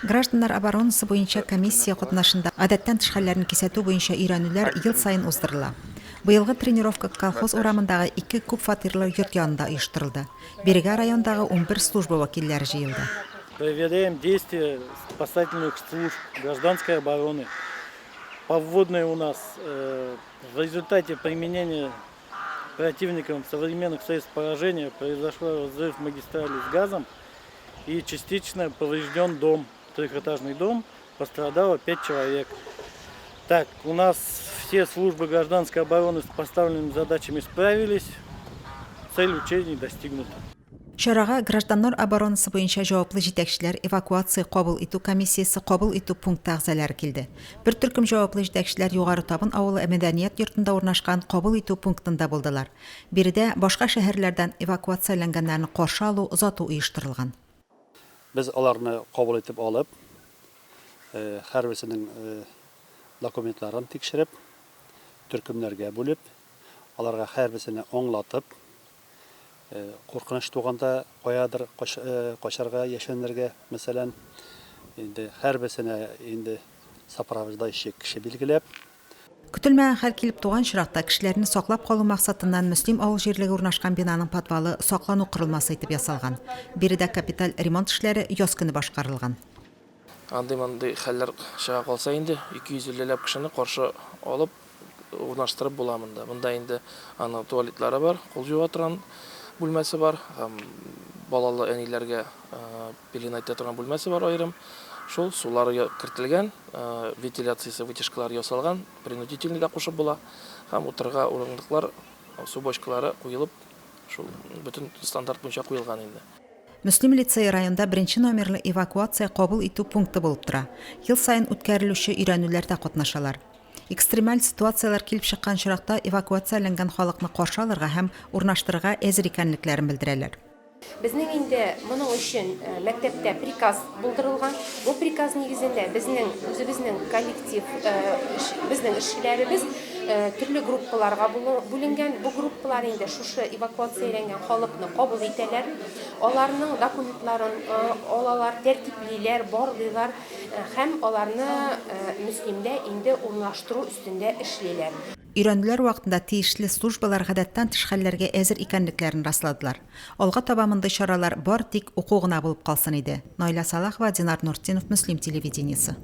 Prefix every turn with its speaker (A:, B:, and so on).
A: Гражданнар оборонасы буенча комиссия катнашында гадәттән тыш хәлләрне кисәтү буенча өйрәнүләр ел саен уздырыла. Быелгы тренировка Колхоз урамындагы ике күп фатирлы йорт янында оештырылды. Бирегә райондагы 11 служба вәкилләре җыелды.
B: Проверяем действия спасательных служб гражданской обороны. По вводной у нас в результате применения противником современных средств поражения произошел разрыв магистрали с газом и частично поврежден дом, трехэтажный дом, пострадало 5 человек. Так, у нас все службы гражданской обороны с поставленными задачами справились, цель учений достигнута.
A: Чарага гражданнар оборонасы буенча җаваплы җитәкчеләр, эвакуация кабул итү комиссиясе, кабул итү пункты әгъзалары килде. Бер төркем җаваплы җитәкчеләр Югары Табын авылы мәдәният йортында урнашкан кабул итү пунктында булдылар. Биредә башка шәһәрләрдән эвакуацияләнгәннәрне каршы алу, озату оештырылган.
C: Без аларны кабул итеп алып, һәрберсенең документларын тикшереп, төркемнәргә бүлеп, аларга һәрберсенә аңлатып, Куркыныч туганда каядыр качарга, яшеренергә, мәсәлән, инде һәрберсенә инде сопровождающий кеше билгеләп.
A: Көтелмәгән хәл килеп туган очракта, кешеләрне саклап калу максатыннан Мөслим авыл җирлеге урнашкан бинаның подвалы саклану корылмасы итеп ясалган. Биредә капиталь ремонт эшләре яз көне башкарылган.
D: Андый-мондый хәлләр чыга калса инде, 250 ләп кешене каршы алып, урнаштырып була монда. Монда инде аның туалетлары бар, кул юа торган бүлмәсе бар, һәм балалы әниләргә пелена итә торган бүлмәсе бар аерым. Шул сулары кертелгән, вентиляциясе, вытяжкалары ясалган, принудительный да кушып була. Һәм утырырга урындыклар, су бочкалары куелып, шул бөтен стандарт буенча куелган инде.
A: Мөслим лицее районда беренче номерлы эвакуация кабул итү пункты булып тора. Ел саен үткәрелүче өйрәнүләрдә катнашалар. Экстремаль ситуацияләр килеп чыккан очракта эвакуацияләнгән халыкны каршы алырга һәм урнаштырырга әзер икәнлекләрен белдерәләр.
E: Безнең инде моның өчен мәктәптә приказ булдырылган. Бу приказ нигезендә безнең үзебезнең коллектив, безнең эшчеләребез төрле группаларга бүленгән. Бу группалар инде шушы эвакуацияләнгән халыкны кабул итәләр, аларның документларын алалар, тәртиплиләр, барлыйлар һәм аларны Мөслимдә инде урнаштыру өстендә эшлиләр.
A: Өйрәнүләр вакытында тиешле службалар гадәттән тыш хәлләргә әзер икәнлекләрен расладылар. Алга таба мондый чаралар бары тик уку гына булып калсын иде. Наилә Сәлахова, Динар Нуртдинов, Мөслим телевидениесе.